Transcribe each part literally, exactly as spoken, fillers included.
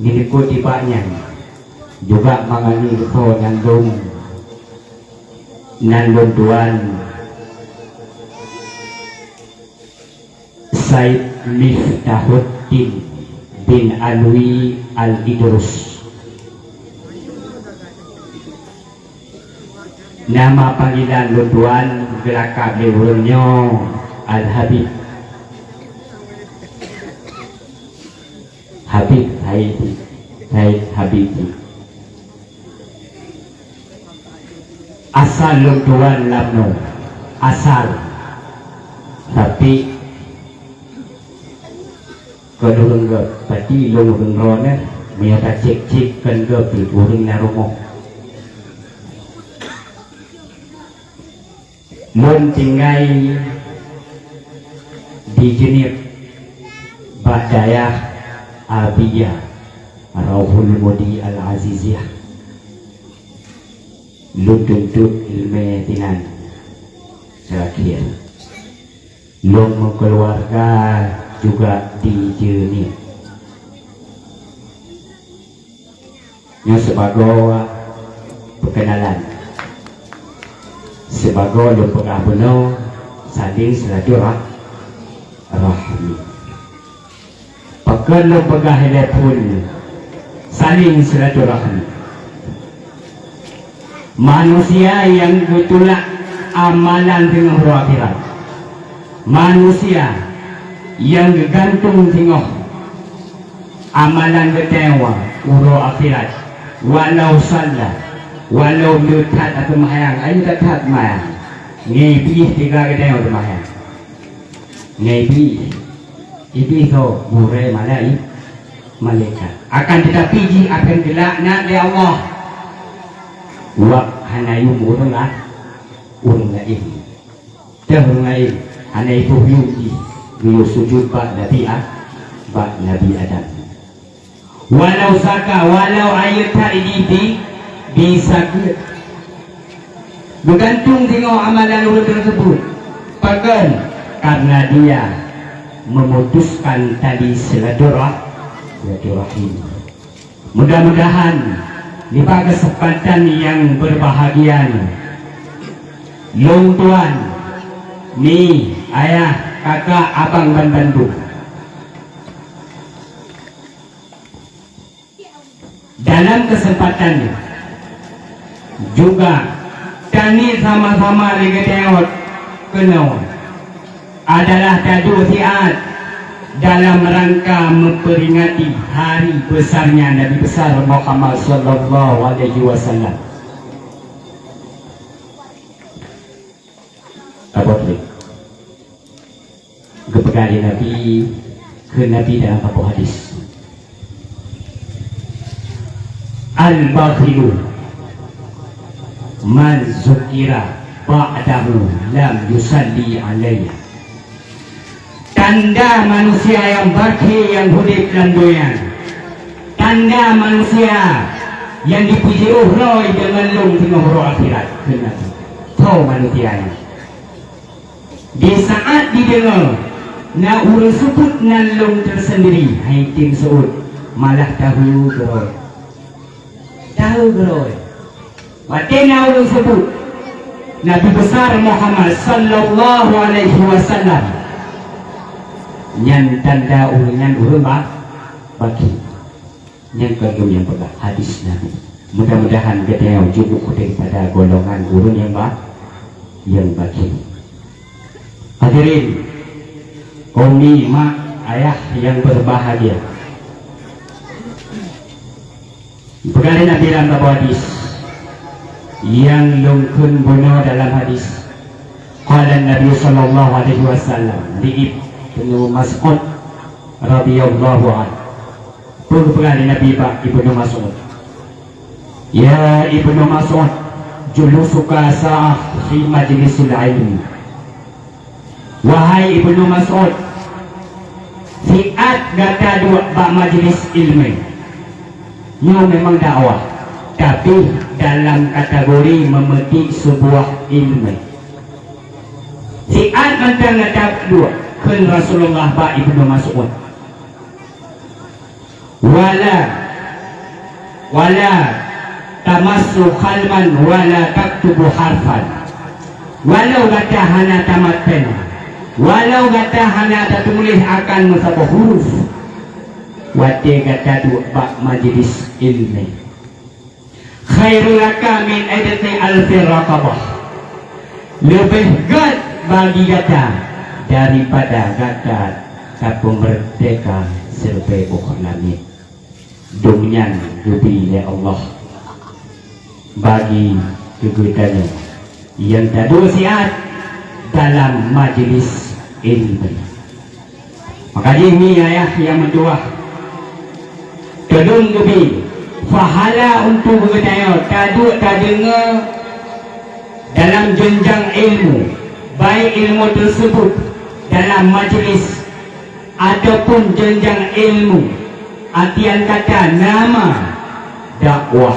Dilikot tibak nyan juga mangani geutanyoe nan lôn, nan lôn tuan Said Miftahuddin bin Alwi Al-Idrus. Nama panggilan lôn tuan geulakab lé ureuëng nyoe Al-Habib. Habib Said, Said Habib. Asal lôn tuan lam noe, asal. Tapi kon ureuëng geuh, pati lôn ureuëng droeneuh, meunyoe tacék-cék kon geuh pih ureuëng na rumoh. Lôn tinggai di Jeunieb bak dayah Abia Rauhul Mudi Al-Aziziyah. Lôn tuntut ileumèe sinan teurakhier. Lôn meukeuluwarga juga di Jeunieb. Nyoe sibagoe peukenalan. Sibagoe lôn peugah bunoe saling silaturah-, rahmi. Pakon lôn peugah ilèe phon saling silaturahmi. Manusia nyang geutulak amalan teungoh uroe akhirat. Manusia nyang geugantung teungoh amalan geutanyoe uroe akhirat. Walau salla, walau le that ateueh seumayang, ayo that-that seumayang. Ngieng pih teuga geutanyoe seumayang. Ngieng pih. Iblih tho gurèe malai-, malaikat. Akan teutapi jih akan geulaknat lé Allah. Wak hana yum ureuëng la-, ureuëng laén. Teuh ureuëng laén hana ipoh yum jih geuyue sujut bak Nabi A-, bak Nabi Adam. Walau saka, walau ayeue that jih di, disageut. Geugantung teungoh amalan ureuëng teuseubut. Pakon? Karena dia memutuskan tali silaturah-, silaturahim. Mudah-mudahan nibak keuseumpatan nyang beurbahagia nyoe, lôn tuan, mi, ayah, kakak, abang ban bandum, dalam keuseumpatan nyoe juga, tanyoe sama-sama lagèe tanyoe keunoe adalah taduek siat dalam rangka memperingati hari besarnya Nabi besar Muhammad sallallahu alaihi wasallam. Apa tu? Geupeugah lé Nabi, kheun Nabi dalam saboh hadis, "Al-bakhilu man zukira ba'dahu lam yusalli alayya." Tanda manusia nyang bakhil nyang udeb lam donya, tanda manusia nyang jipeujiôh droe deungon lôn teungoh uroe akhirat, kheun Nabi. Soe manusia nyan? Di saat jideungoe na ureuëng seubut nan lôn tersendiri, hai tem seuôt, malah tahu keurôi. Tahu keurôi. Watée na ureuëng seubut Nabi Besar Muhammad sallallahu alaihi wasallam, nyan tanda ureuëng nyan ureuëng ba-, baki. Nyang keudua nyang peugah hadis Nabi. Mudah-mudahan geutanyoe jeuet daripada golongan ureuëng nyang ba-, nyang baki. Hadirin, umi, mak, ayah yang berbahagia. Peugah lé Nabi dalam saboh hadis, nyang lôn kheun bunoe dalam hadis. Qala Nabi sallallahu alaihi wasallam li Ibnu Mas'ud radhiyallahu anhu. Peue geupeugah lé Nabi bak Ibnu Mas'ud? "Ya Ibnu Mas'ud, julusuka sa'ah fi majlisil ilmi." Wahai Ibnu Mas'ud, siat gata duek bak majlis ilmu. Nyoe memang dakwah, tapi dalam kategori memetik sebuah ilmu. Siat mantong gata duek, kheun Rasulullah bak Ibnu Mas'ud. Wala, wala tamassu qalman wala taktubu harfan. Walau gata hana tamat pena, walau gata hana tatuléh akan meusaboh huruf, watée gata duek bak majlis ilmu. Khairul laka min itqi alfi raqabah. Leubeh gét bagi gata daripada gata tapeumeurdeka siribée boh langét. Dum nyan geubri lé Allah bagi keu geutanyoe nyang taduek siat dalam majlis ilmu. Maka jih mi ayah nyang meutuwah, teudong geubi pahala untuk geutanyoe taduek tadeungoe dalam jenjang ilmu, baik ilmu tersebut dalam majlis ataupun jenjang ilmu, artian kata nama dakwah.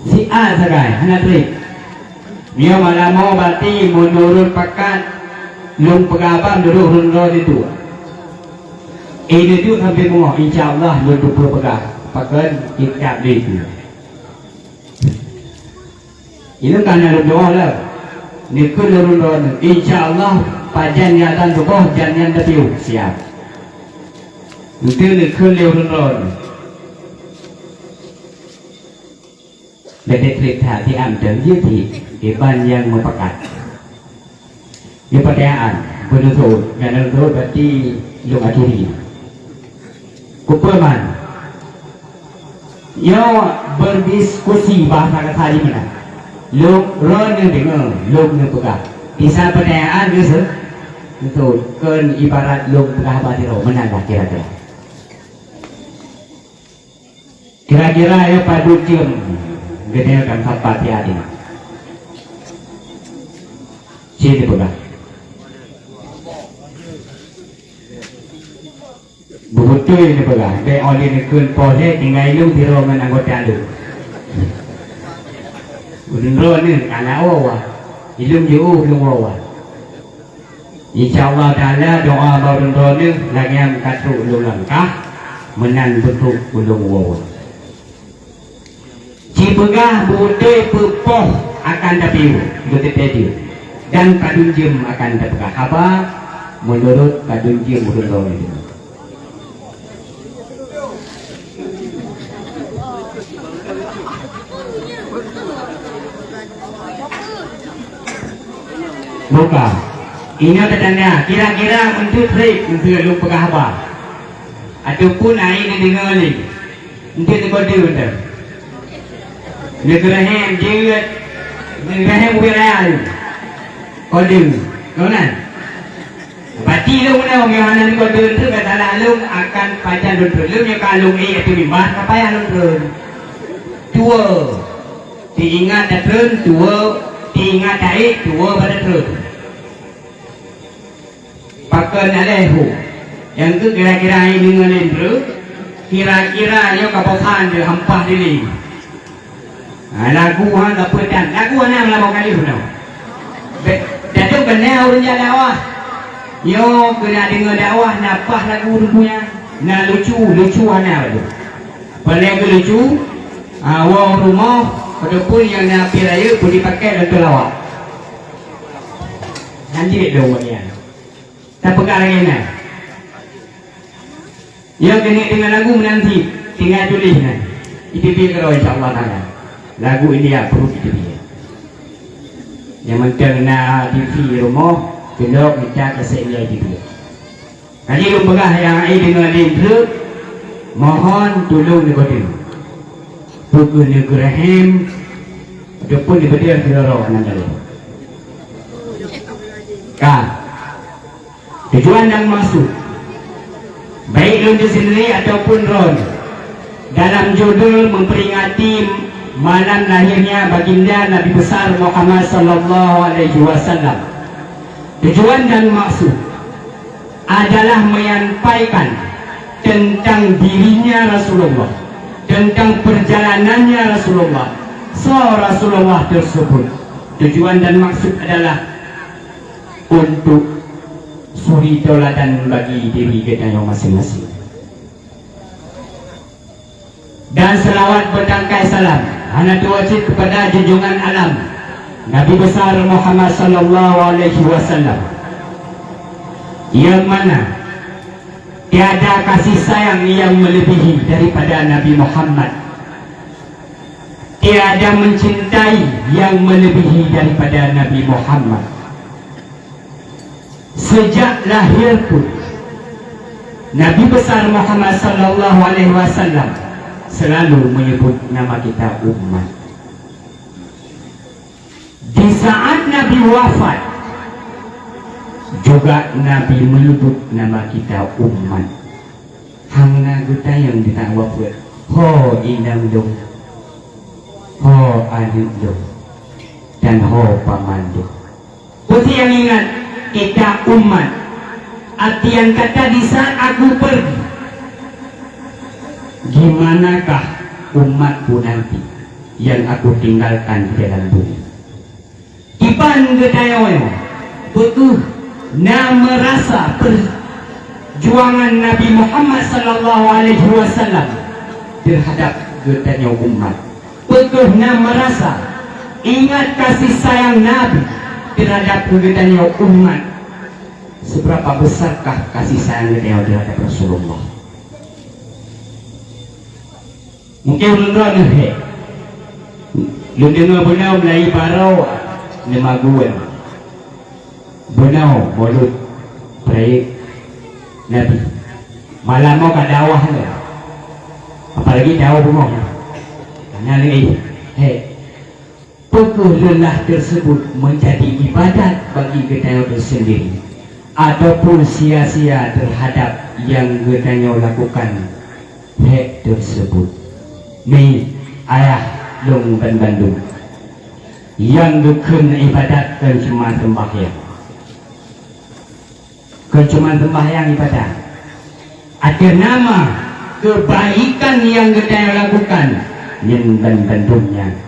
Siat sagai hana treb. Nyoe malam nyoe berarti meunurot pakat lôn peugah ban dudoe ureuëng droe ditu. Eh, ditu sampai beungoh, insya Allah lôn teupeue peugah pakon kitab ditu. Ilôn ka na lôn doa lom. Neukheun lôn droe, insya Allah pajan nyang dan tuboh jan nyan tapiôh siap. Enteuk neukheun lé ureuëng droe. Bèk treb that, tiam teuk jeuet cit, iban nyang meupakat. Nyoe peutanyaan, beuneusuet, nyan beuneusuet berarti lôn akhiri. Keupeue man? Nyoe berdiskusi bahasa kasa di meunan. Lôn, droeneuh deungoe, lôn neupeugah. Isa peutanyaan geuseuet, beutôi, kon ibarat lôn peugah haba sidroe, meunan lah kira-kira. Kira-kira nyoe padub jeuem geutanyoe ka sapat siat nyoe? Ci neupeugah. Beutôi neupeugah, bèk óh lheueh neukheun poh lhèe tinggai lôn sidroe ngon anggota lôn. Ulôn droeneuh ka na woe-woe, ilôn jiôh lôn woe-woe. Insya Allah Taala doa bak ureuëng droeneuh lagèe nyang ka trok lôn langkah, meunan beutrok ulôn woe-woe. Ci peugah beutôi peue poh akan tapiôh, beuteupeue jeuet, dan padub jeuem akan tapeugah haba meunurot padub jeuem ureuëng droeneuh. Buka. Ingat tatanda, kira-kira meunteuk treb meunteuk lôn peugah haba. Ataupun ai neudeungoe lé. Eunteuk neukode mantong. Neugeureuhem jeuet, neugeureuhem ubit raya lé. Kode. Ngon nan? Bati lôn meunan, nyoe hana lôn treun, bèk salah lôn akan pajan lôn treun. Lôn nyoe ka lôn ék ateueh mimbar, ka payah lôn treun. Tuwoe, teuingat tatreun, tuwoe, teuingat taék, tuwoe bak tatreun. Pakon alèh hu. Nyang keu kira-kira nyoe deungon lé treun, kira-kira nyoe ka bosan deuh hampah dilee. Ha, lagu han ka peuet dan. Lagu hana meulaboh kali huna. Be-, datuk keuneuk ureueng jak dakwah. Nyoe keuneuk deungoe dakwah na paih lagu ureueng punya. Na lucu, lucu hana lagu. Paléng keu lucu, ha, woe rumoh, ataupun nyang na api rayeuk pun dipakai lôn teulawak. Nyan jeuet dong ngon nyan. Tapeugah lagèe nyan. Nyoe keuneuk deungoe lagu meunan cit, tinggai tuléh nyan. Iteubiet keudroe insya Allah Taala. Lagu India pruet iteubiet. Nyang mantong na TV rumoh, keulok mita kaset India iteubiet. Jadi lôn peugah nyang ai deungoe lé treuk, mohon tulông neupeudeuh. Peu kheueh neugeureuhem, ataupun neupeudeuh keudroe nan dalam. Ka. Tujuan dan maksud, baik lôn sendiri ataupun droeneuh, dalam judul memperingati malam lahirnya Baginda Nabi Besar Muhammad sallallahu alaihi wasallam. Tujuan dan maksud adalah menyampaikan tentang dirinya Rasulullah, tentang perjalanannya Rasulullah, soe Rasulullah tersebut. Tujuan dan maksud adalah untuk bri tauladan bagi diri geutanyoe maséng-maséng. Dan seulaweuet beutangkai salam hana teuwajéb keupada junjungan alam, Nabi Besar Muhammad sallallahu alaihi wasallam, nyang mana tiada kasih sayang yang melebihi daripada Nabi Muhammad. Tiada mencintai yang melebihi daripada Nabi Muhammad. Sejak lahir pun, Nabi Besar Muhammad sallallahu alaihi wasallam selalu menyebut nama kita umat. Di saat Nabi wafat, juga Nabi menyebut nama kita umat. Hana geutanyong di saat wafat, "Ho inong lôn, ho aneuk lôn, dan ho paman lôn." Peusiang ingat, kita umat. Artian kata di saat aku pergi, gimanakah umatku nanti yang aku tinggalkan di dalam bumi? Kiban geutanyoe, peu kheueh na meurasa perjuangan Nabi Muhammad sallallahu alaihi wasallam terhadap geutanyoe umat? Peu kheueh na meurasa ingat kasih sayang Nabi terhadap geutanyoe umat? Seberapa besarkah kasih sayang geutanyoe terhadap Rasulullah? Mungkin ulôn droe neuh hék. Lôn deungoe bunoe meulayeue barô neumagu. Bunoe mulod peurayek Nabi. Malam nyoe ka dakwah lé. Apalagi dakwah bunoe. Hana lé, hék. Peu kheueh lelah tersebut menjadi ibadat bagi geutanyoe sendiri, ataupun sia-sia terhadap yang geutanyoe lakukan hék tersebut? Mi, ayah lôn ban bandum, nyang geukheun ibadat kon cuma seumbahyang. Kon cuma seumbahyang ibadat. Ateueh nama keubaikan nyang geutanyoe lakukan, nyan ban bandum nyan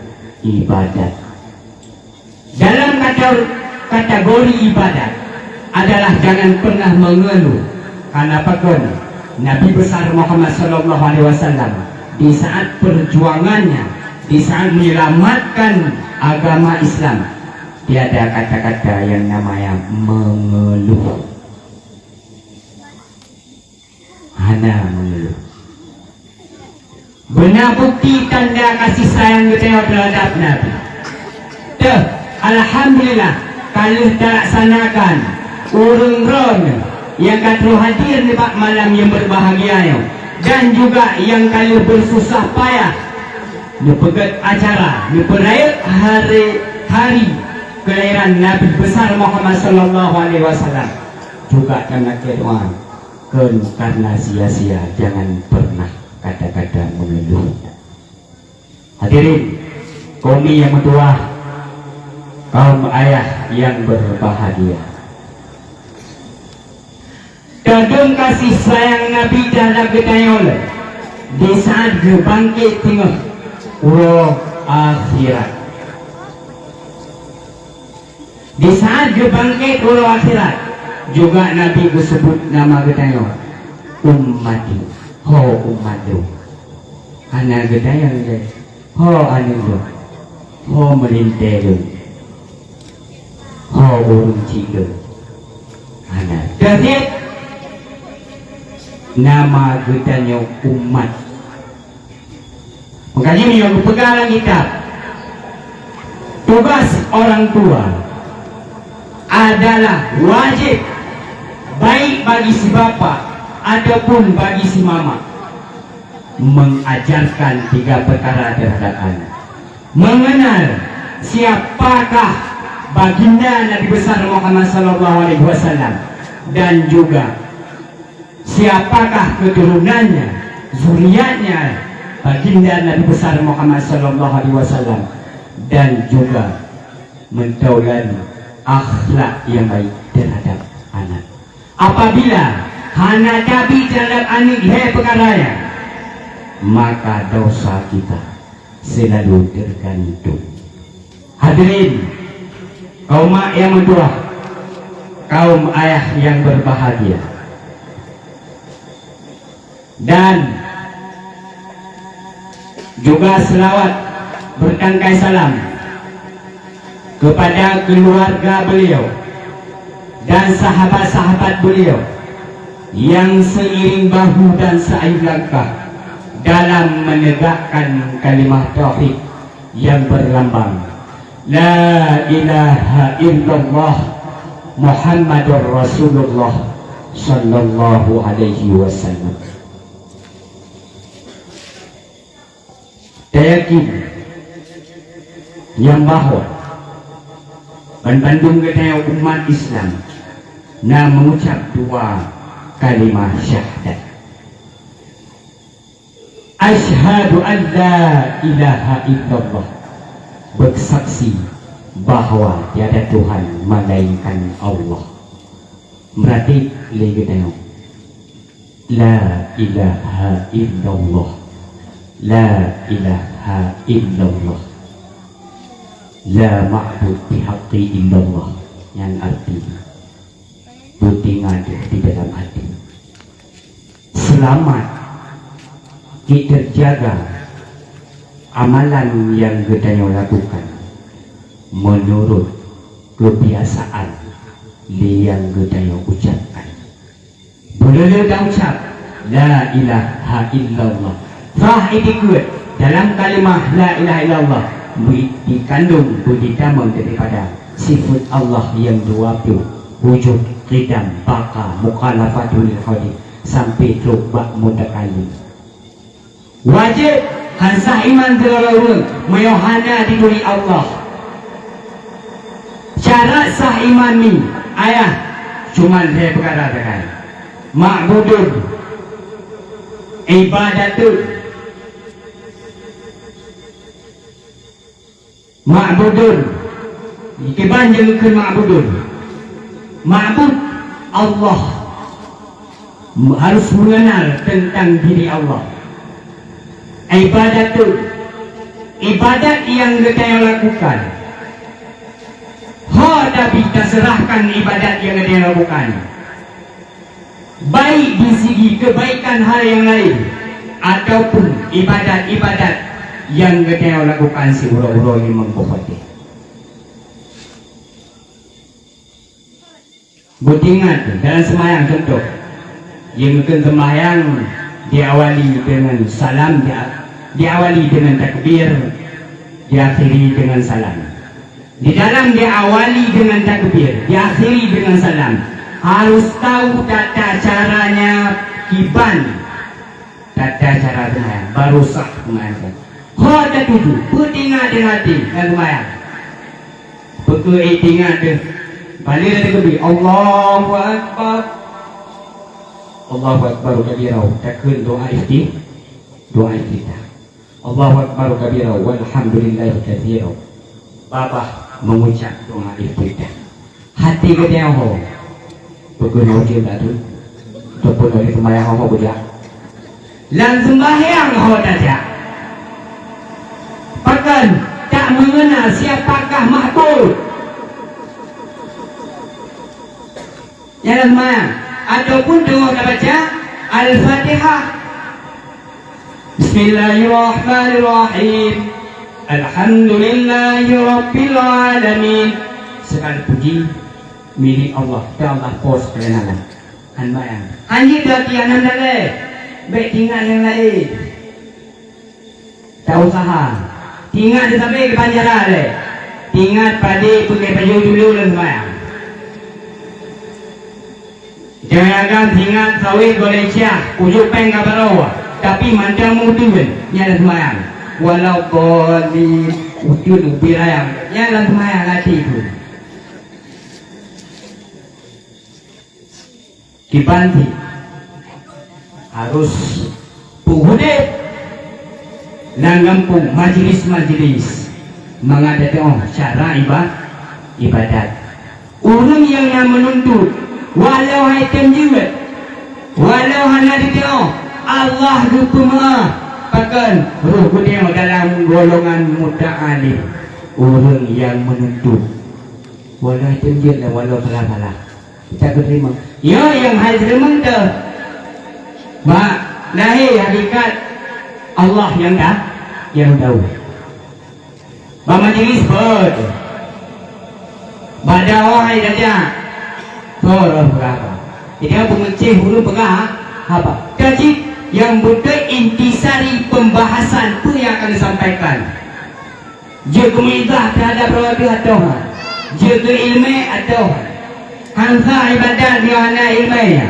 ibadat. Dalam kata-, kategori ibadat adalah jangan pernah mengeluh. Karena pakon? Nabi Besar Muhammad sallallahu alaihi wasallam di saat perjuangannya, di saat menyelamatkan agama Islam, tiada kata-kata yang namanya mengeluh. Hana mengeluh. Beuna bukti tanda kasih sayang geutanyoe terhadap Nabi. Teuh, alhamdulillah, ka lheueh talaksanakan ureuëng droeneuh nyang ka troh hadir nibak malam nyang berbahagia nyoe, dan juga nyang ka lheueh bersusah payah neupeugét acara neupeurayeuk hari, hari kelahiran Nabi Besar Muhammad sallallahu alaihi wasallam. Juga tanda doa. Kon karena sia-sia, jangan pernah kata-kata mengeluh. Hadirin, kaum nyang meutuah, kaum ayah yang berbahagia. Tadong kasih sayang Nabi terhadap geutanyoe di saat geubangkét teungoh uroe akhirat. Di saat geubangkét uroe akhirat, juga Nabi geuseubut nama geutanyoe, "Ummati, ho umat lôn." Hana geutanyoe lé, "Ho aneuk lôn, ho meulintée lôn, ho ureuëng chik lôn." Hana. Teubiet nama geutanyoe umat. Maka jih meunyoe geupeugah lam kitab, tugas orang tua adalah wajib, baik bagi si bapak ataupun bagi si mamak, mengajarkan tiga perkara terhadap anak. Mengenal siapakah baginda Nabi Besar Muhammad sallallahu alaihi wasallam, dan juga siapakah keturunannya, zuriatnya, baginda Nabi Besar Muhammad sallallahu alaihi wasallam, dan juga meutauladan akhlak yang baik terhadap anak. Apabila hana tabi terhadap aneuk lhée peukara nyan, maka dosa kita selalu tergantung. Hadirin, kaum mak nyang meutuah, Kaum ayah yang berbahagia, dan juga selawat bertangkai salam kepada keluarga beliau dan sahabat-sahabat beliau yang seiring bahu dan seayun langkah dalam menegakkan kalimah tauhid yang berlambang La ilaha illallah Muhammadur Rasulullah sallallahu alaihi wasallam. Tayakin nyang bahwa banmandum geutanyoe umat Islam na mengucap dua kalimah syahadat. Asyhadu an la ilaha illallah, bersaksi bahwa tiada Tuhan melainkan Allah. Meuratéb lé geutanyoe. La ilaha illallah. La ilaha illallah. La ma'bud bihaqqi illallah. Nyan arti beutingat di dalam hati. Seulamat, jeuet teujaga amalan nyang geutanyoe lakukan meunurot keubiasaan lé nyang geutanyoe ucapkan. Beuleuleue taucap, "La ilaha illallah." Sah itikeuet dalam kalimah "La ilaha illallah", beu-, dikandong beuditamong daripada sifeut Allah nyang dua ploh, wujud, qidam, baqa, mukhalafatul hawadits, sampai trok bak mutakalim. Wajéb han sah iman sidroe ureuëng meunyoe hana dituri Allah. Syarat sah iman nyan, ayah, cuma lhée peukara sagai. Ma'budun, ibadatun. Ma'budun. Kiban nyang kheun ma'budun. Ma'bud, Allah. Harus mengenal tentang diri Allah. Ibadatun. Ibadat nyang geutanyoe lakukan. Ho tapi taseurahkan ibadat nyang geutanyoe lakukan. Baik di segi kebaikan hal nyang laén, ataupun ibadat-ibadat nyang geutanyoe lakukan siuroe-uroe nyang meupatéh. Beutingat dalam seumayang, contoh, nyang keu seumayang diawali dengan salam, dia-, diawali dengan takbir, diakhiri dengan salam. Di dalam diawali dengan takbir, diakhiri dengan salam, harus tahu tata caranya kiban tata cara seumayang, baru sah seumayang. Ho tatuju, beutingat di hati dan seumayang. Peue keuh itingat deuh, balik dari keubit, Allahu Akbar. Allahu Akbar kabira, takheun doa iftih, doa iftitah. Allahu Akbar kabira, walhamdulillahi katsira. Babah mengucap doa iftitah. Hati geutanyoe ho. Peue keuh na ujeuen dak tu? Ataupun oleh sembahyang ho bujak? Lam sembahyang ho tajak. Pakon tak mengenal siapakah Mahbub. Nyan lam seumayang. Ataupun teungoh tabaca Al-Fatihah. Bismillahirrahmanirrahim. Alhamdulillahirabbil alamin. Segala puji milik Allah. Ya Allah, pos peulenalan. Nyan seumayang. Hanjeuet latihan nyan dah lé. Bék tingat nyang laén. Tausaha. Tingat di sampéng keuban jaroe lé. Tingat padé peugét pajoh dulu lam seumayang. Jangan-jangan tingat sawét goléng ciah, ujoe péng ka baroe, tapi mantong meuteun nyan lam seumayang. Waladhdallin, uteun ubit ayam, nyan lam seumayang hati tu. Kiban cit harus peuudép lam gampông, majelis-majelis, mangat teutuoh cara iba-, ibadat. Ureuëng nyang na meununtut, walau hai tem jeuet, walau hana teutuoh, Allah geupeumeu'ah, pakon roh geutanyoe dalam golongan muta'alim, ureuëng nyang meununtut. Walau hai tem jeuet, walau salah-salah. Kita terima. Ya, yang hai terima tu. Mak, lahir hakikat Allah yang dah, yang tahu. Bak majlis pun. Bak dakwah hai dajak. Pun peugah apa. Jadi, peumeucéh ulôn peugah apa. Kaji yang beutôi intisari pembahasan peue nyang akan disampaikan. Jeuet keu meuizah teuhadap droe teuh ateuh. Jeuet keu ileumèe ateuh. Hansa ibadat nyoe hana ileumèe.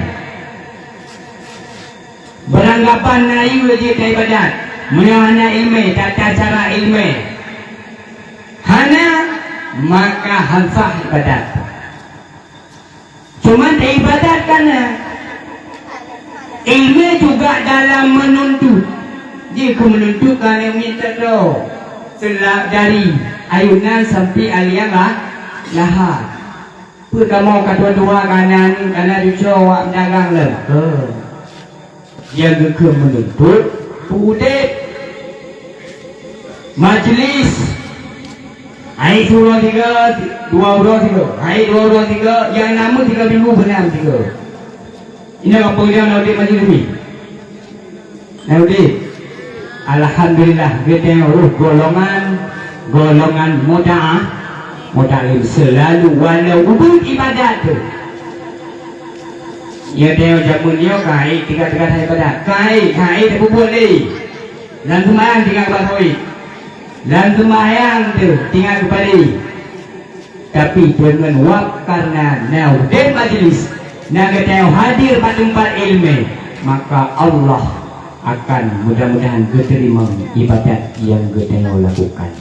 Beuranggapan na yue jeuet keu ibadat, meunyoe hana ileumèe, tata cara ileumèe hana, maka han sah ibadat. Cuman ibadat kan na. Ileumèe juga dalam menuntut. Jih keu menuntut ka na minta droe. Seulab dari ayunan sampai aliang lah, lahat. Peue kamoe ka tuha-tuha ka na, ka na cucoe awak meudagang lom? Heuh. Nyang geukheun meununtut peuudép. Majlis. Hai siuroe sigoe, dua uroe sigoe. Hai dua uroe sigoe, nyang na meusigoe minggu beunam sigoe. Inong apa nyang na udép majlis nyoe? Na udép. Alhamdulillah, geutanyoe rôh golongan, golongan muta'ah, muta'allim seulalu walau udép ibadat teuh. Ya, tanyoe jameun nyoe ka hai tiga-tiga hai ibadat. Ka hai, ka hai tapeubuet lé. Lam seumayang tinggai bak tauhid. Lam seumayang teuh tinggai keupali. Tapi deungon wab karena na udép majlis, na geutanyoe hadir bak teumpat ileumèe, maka Allah akan mudah-mudahan geuteurimong ibadat nyang geutanyoe lakukan.